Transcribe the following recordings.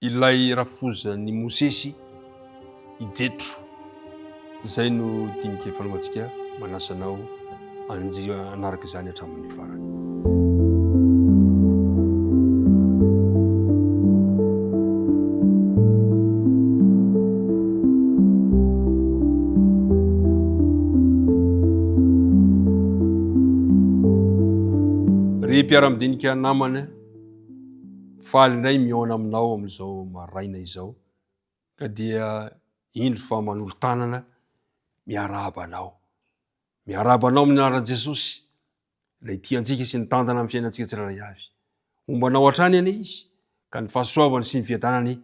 Ilay rafozan'i Mosesy, i Jetro. Izay no dinika ifanaovantsika, manasa anao hanjia hanaraka izany hatramin'ny farany. Ry mpiara-midinika namana, Faly indray mihaona aminao amin'izao maraina izao ka dia indro fa manolo-tanana miarahaba anao. Miarahaba anao amin'ny anaran'i Jesosy, ilay tia antsika sy nitantana amin'ny fiainantsika tsirairay avy. Homba anao hatrany anie Izy ka ny fahasoavany sy ny fiadanany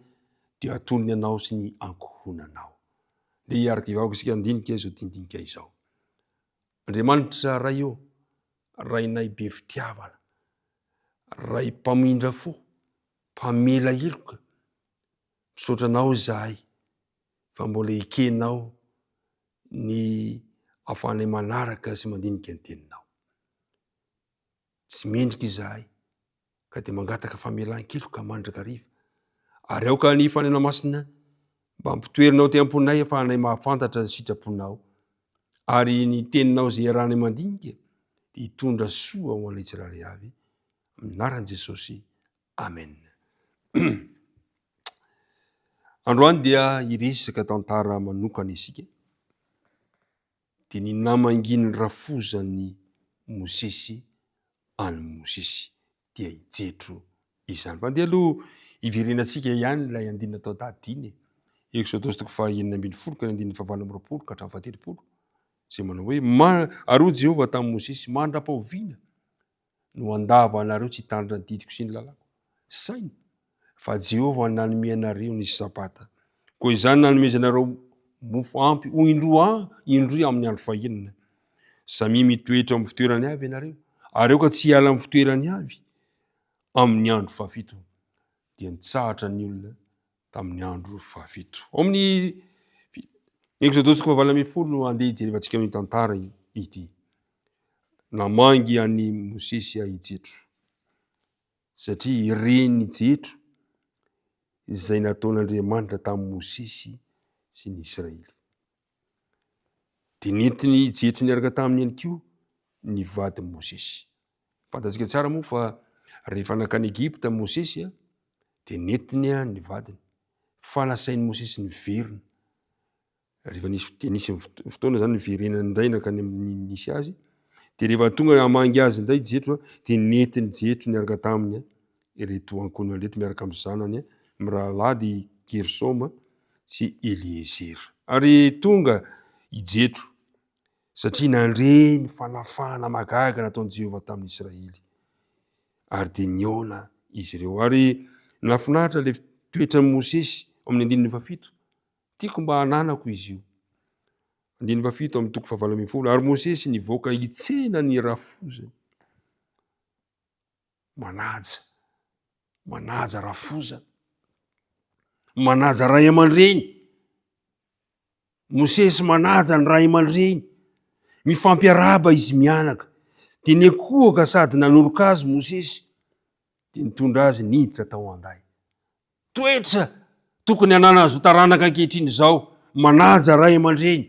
dia atolony anao sy ny ankohonanao. Ndeha hiara-kivavaka isika handinika izao dinidinika izao. Andriamanitra Ray ô, Rainay be fitiavana, Ray mpamindra fo, mpamela heloka, misaotra Anao izahay fa mbola ekenao ny ahafahanay manaraka sy mandinika ny Teninao. Tsy mendrika izahay ka dia mangataka famelan-keloka mandrakariva. Ary aoka ny Fanahinao Masina mba hampitoerinao aty am-ponay ahafahanay mahafantatra ny sitraponao. Ary ny teninao izay iarahanay mandinika dia hitondra soa ho anay tsirairay avy. Amin'ny anaran'i Jesosy. Amen. Androany dia hiresaka tantara manokana isika. Dia ny namangin'ny rafozan'i Mosesy an'i Mosesy dia i Jetro izany. Fa andeha aloha hiverenantsika ihany ilay andininy natao daty iny e. Eksodosy toko faha 16 ka ny andininy faha 28 ka hatramin'ny faha 30 izay manao hoe ma ary hoy Jehovah tamin'i Mosesy mandra-pahoviana no handava anareo tsy hitandrina ny didiko sy ny lalàko? Saino fa Jehovah nanome anareo ny Sabata. Koa izany nanomezanareo mofo ampy ho indroa indroa amin'ny andro fahenina. Samia mitoetra amin'ny fitoerany avy ianareo, ary aoka tsy hiala amin'ny fitoerany avy amin'ny andro fahafito. Dia nitsahatra ny olona tamin'ny andro fahafito. Ao amin'ny Eksodosy toko fahavalo ambin'ny folo no andeha hijerevantsika amin'ny tantara ity. Namangy an'i Mosesy i Jetro. Satria ireny Jetro izay nataon'Andriamanitra tamin'i Mosesy sy ny Israely. Dia nentin'i Jetro niaraka taminy ihany koa ny vadin'i Mosesy. Fantatsika tsara moa fa rehefa nankany Egypta Mosesy dia nentiny ny vadiny, fa nasain'i Mosesy niverina. Rehefa nisy dia nisy fotoana zany niverenany indray nankany amin'ny nisy azy, dia rehefa tonga hamangy azy indray Jetro dia nentin'i Jetro niaraka taminy ireto ankohonana ireto miaraka amin'ny zanany mirahalahy dia i Gersoma sy Eliezera. Ary tonga i Jetro satria nandre ny fanafahana mahagaga nataon'i Jehovah tamin'ny Israely. Ary dia nihaona izy ireo. Ary nahafinaritra ilay toetran'i Mosesy ao amin'ny andininy fahafito. Tiako mba hananako izy io. Andininy fahafito amin'ny toko fahavalo ambin'ny folo. Ary Mosesy nivoaka hitsena ny rafozany. Manaja. Manaja rafozana. Manaja ray aman-dreny. Mosesy manaja ny ray aman-dreny. Mifampiarahaba izy mianaka. Dia niankohoka sady nanoroka azy Mosesy, dia nitondra azy niditra tao an-day. Toetra tokony hananan'izao taranaka ankehitriny izao, manaja ray aman-dreny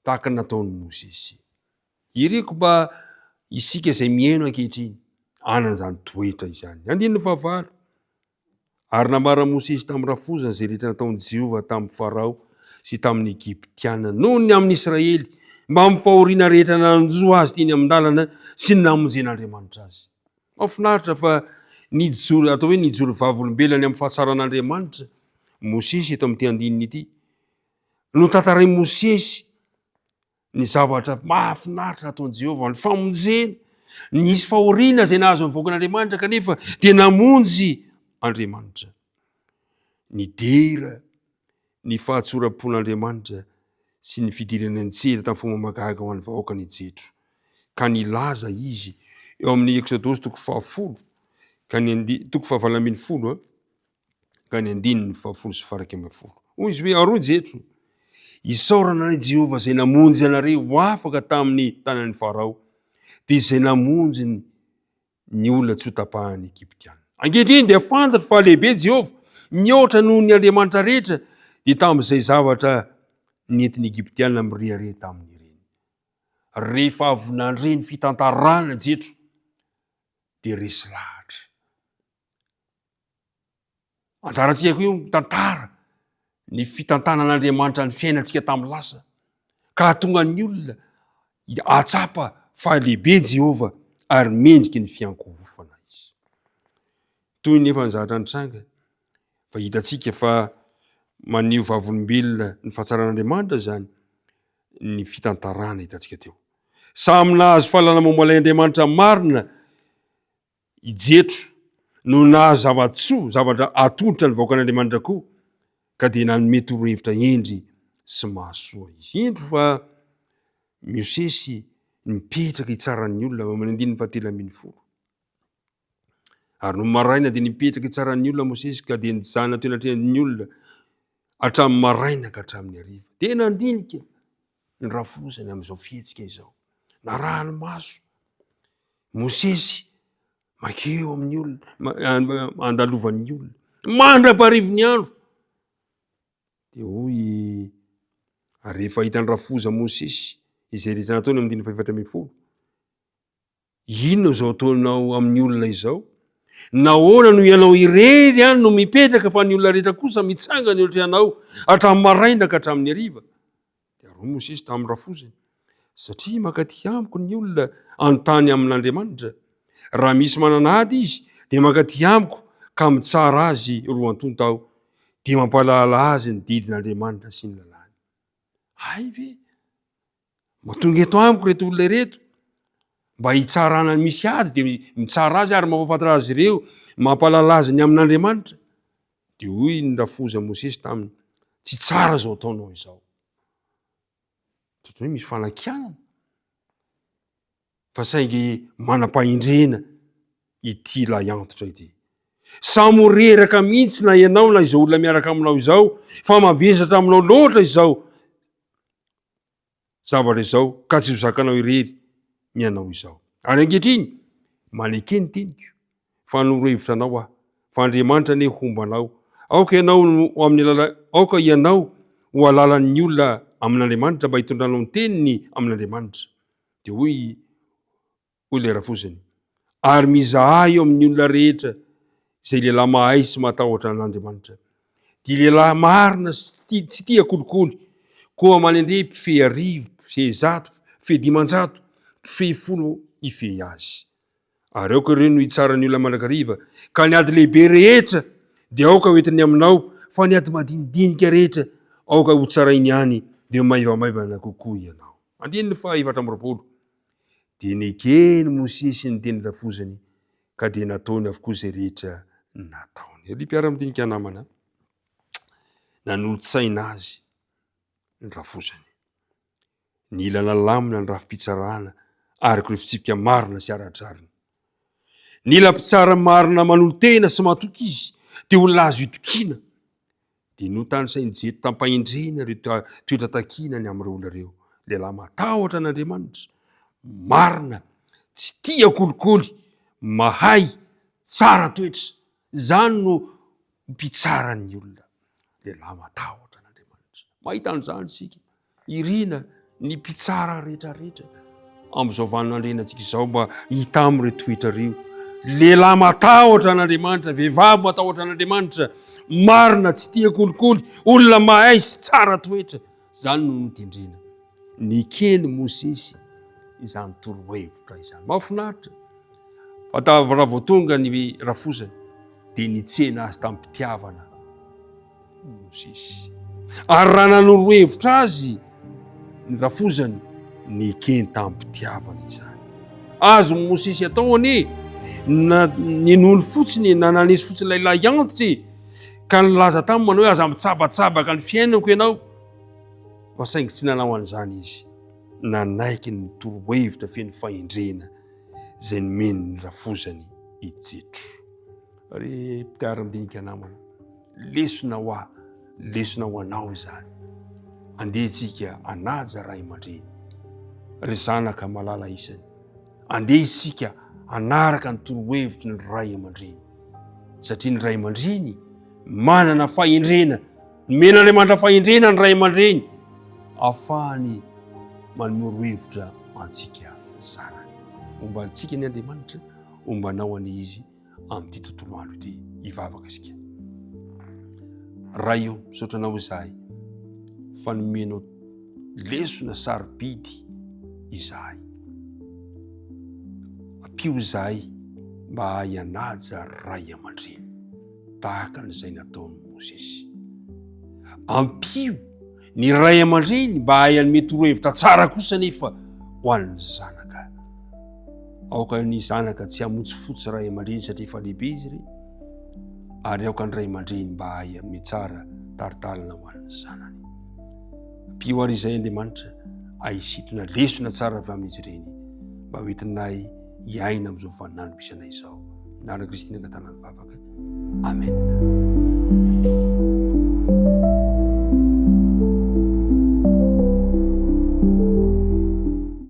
tahaka ny nataon'i Mosesy. Iriko mba isika izay mihaino ankehitriny hanana izany toetra izany. Andininy fahavalo. Ary nambaran'i Mosesy tamin'ny rafozany izay rehetra nataon'i Jehovah tamin'i Farao sy tamin'ny Egyptiana noho ny amin'i Israely, mbamin'ny fahoriana rehetra nanjo azy teny amin-dalana sy ny namonjen'Andriamanitra azy. Mahafinaritra fa nijoro, atao hoe nijoro vavolombelona ny amin'ny fahatsaran'Andriamanitra Mosesy eto amin'ity andininy ity. Notantarain'i Mosesy ny zavatra mahafinaritra nataon'i Jehovah, ny famonjena. Nisy fahoriana izay nahazo ny vahoakan'Andriamanitra kanefa dia namonjy Andriamanitra. Nidera ny fahatsoram-pon'Andriamanitra sy ny fidirany an-tsehatra tamin'ny fomba mahagaga ho an'ny vahoakany i Jetro, ka nilaza izy eo amin'ny Eksodosy toko fahafolo ka ny andi toko fahavalo ambin'ny folo ka ny andininy fahafolo sy faharaika ambin'ny folo. Hoy izy hoe, Aroa Jetro, isaorana an'i Jehovah izay namonjy anareo ho afaka tamin'ny tanan'i Farao, dia izay namonjy ny ny olona tsy ho tapahan'ny Egyptiana. Ankehitriny dia fantatro fa lehibe Jehovah. mihoatra noho ny andriamanitra rehetra, dia tamin'izay zavatra nentin'ny Egyptiana mirehareha taminy ireny. Rehefa avy nandre ny fitantarana Jetro, dia resy lahatra. Anjarantsika koa io mitantara ny fitantanan'Andriamanitra ny fiainantsika tamin'ny lasa, ka hahatonga ny olona hahatsapa fa lehibe Jehovah ary mendriky ny fiankohofana izy. Toy ny efa nizatra nitranga, fa hitantsika fa maneho vavolombelona ny fahatsaran'Andriamanitra izany ny fitantarana hitantsika teo. Samy nahazo fahalalana momba ilay Andriamanitra marina I Jetro no nahazo zava-tsoa, zavatra atolotra ny vahoakan'Andriamanitra koa, ka dia nanome torohevitra hendry sy mahasoa izy. Indro fa Mosesy nipetraka hitsara ny olona, amin'ny andininy fahatelo ambin'ny folo. Ary nony maraina dia nipetraka hitsara ny olona Mosesy ka dia nijanona teo anatrehan'ny olona hatramin'ny maraina ka hatramin'ny hariva. Dia nandinika ny rafozany amin'izao fihetsika izao. Narahany maso Mosesy makeo amin'ny olona, andalovan'ny olona, mandra-parivo ny andro. Dia hoy, ary rehefa hitan'ny rafoza Mosesy izay rehetra nataony amin'ny andininy faha-14, inona izao ataonao amin'ny olona izao? Nahoana no ianao irery ihany no mipetraka fa ny olona rehetra kosa mitsangana eo atrehanao hatramin'ny maraina ka hatramin'ny hariva? Dia hoy Mosesy tamin'ny rafozany, Satria mankaty amiko ny olona hanontany amin'Andriamanitra. Raha misy manana ady izy, dia mankaty amiko ka mitsara azy roantonta aho, dia mampahalala azy ny didin'Andriamanitra sy ny lalàny. Hay ve? Mba tonga eto amiko ireto olona ireto mba hitsarana ny misy ady, dia mitsara azy ary mampahafantatra azy ireo, mampahalala azy ny amin'Andriamanitra. Dia hoy ny rafoza Mosesy taminy, Tsy tsara izao ataonao izao. Ohatran'ny hoe misy fanakianana. Fa saingy manam-pahendrena ity lahy antitra ity. Samy ho reraka mihitsy na ianao na izao olona miaraka aminao izao, fa mavesatra aminao loatra izao zavatra izao ka tsy ho zakanao irery ny hanao izao. Ary ankehitriny, maneke ny teniko, fa hanoro hevitra anao aho, fa Andriamanitra anie homba anao. Aoka ianao ho amin'ny alala, aoka ianao ho alalan'ny olona amin'Andriamanitra mba hitondranao ny teniny amin'Andriamanitra. Dia hoy hoy ilay rafozany, ary mizaha eo amin'ny olona rehetra izay lehilahy mahay sy matahotra an'Andriamanitra. Dia lehilahy marina sy tsy tia kolikoly, koa manendre mpifehy arivo, mpifehy zato, mpifehy 500, mpifehy folo hifehy azy. Ary aoka ireo no hitsara ny olona mandrakariva, ka ny ady lehibe rehetra dia aoka ho entiny aminao, fa ny ady madinidinika rehetra aoka hotsarainy ihany, dia ho maivamaivana kokoa ianao. Andininy faha-24. Dia neken'i Mosesy ny teny rafozany ka dia nataony avokoa izay rehetra nataony. Ry mpiara-midinika namana, nanolo-tsaina azy ny rafozany. Nila nalamina ny rafi-pitsarana araka ireo fitsipika marina sy ara-drariny. Nila mpitsara marina manolo-tena sy matoky izy, dia olona azo itokiana. Dia notanisain'i Jeto tam-pahendrena ireo toetra takiana ny amin'ireo olona ireo. Lehilahy matahotra an'Andriamanitra, marina, tsy tia kolikoly, mahay, tsara toetra. Izany no mpitsara ny olona. Lehilahy matahotra an'Andriamanitra. Mahita an'izany isika. Irina ny mpitsara rehetra rehetra amin'izao vaninandrenantsika izao mba hita amin'ireo toetra ireo. Lehilahy matahotra an'Andriamanitra, vehivavy matahotra an'Andriamanitra, marina, tsy tia kolikoly, olona mahay sy tsara toetra. Izany no notendrena. Neken'i Mosesy izany torohevitra izany. Mahafinaritra. Fa raha vao tonga ny rafozany dia nitsena azy tamim-pitiavana. Mosesy. Ary raha nanoro hevitra azy ny rafozany, nekeny tamim-pitiavana izany. Azon'i Mosesy atao anie na ninono fotsiny na nanesy fotsiny ilay lahy antitra e, ka nilaza taminy manao hoe aza mitsabatsabaka ny fiainako ianao. Fa saingy tsy nanao an'izany izy. Nanaiky ny torohevitra feno fahendrena izay nomen'ny rafozany i Jetro. Ry mpiara-midinika namana, lesona ho ahy, lesona ho anao izany. Andeha isika hanaja ray aman-dreny. Ry zanaka malala isany, andeha isika hanaraka ny torohevitry ny ray aman-dreny. Satria ny ray aman-dreny Manana fahendrena, nomen'Andriamanitra fahendrena ny ray aman-dreny ahafahany manoro hevitra antsika zanany. Homba antsika ny Andriamanitra, homba anao anie Izy amin'ity tontolo andro ity. Hivavaka isika. Ray o, misaotra anao izahay fa nomenao lesona sarobidy izahay. Ampio izahay mba hahay hanaja ray aman-dreny tahaka an'izay nataon'i Mosesy. Ampio ny ray aman-dreny mba hahay hanome torohevitra tsara kosa nefa ho an'ny zanaka. Aoka ny zanaka tsy hamotsifotsy ray aman-dreny satria efa lehibe izy ireny, ary aoka ny ray aman-dreny mba hahay hanome tsara tari-dalana ho an'ny zanany. Ampio àry izay Andriamanitra ahisintona lesona tsara avy amin'izy ireny mba hoentinay hiaina amin'izao vaninandro misy anay izao. Anarana Kristy nangatahana ny vavaka. Amen.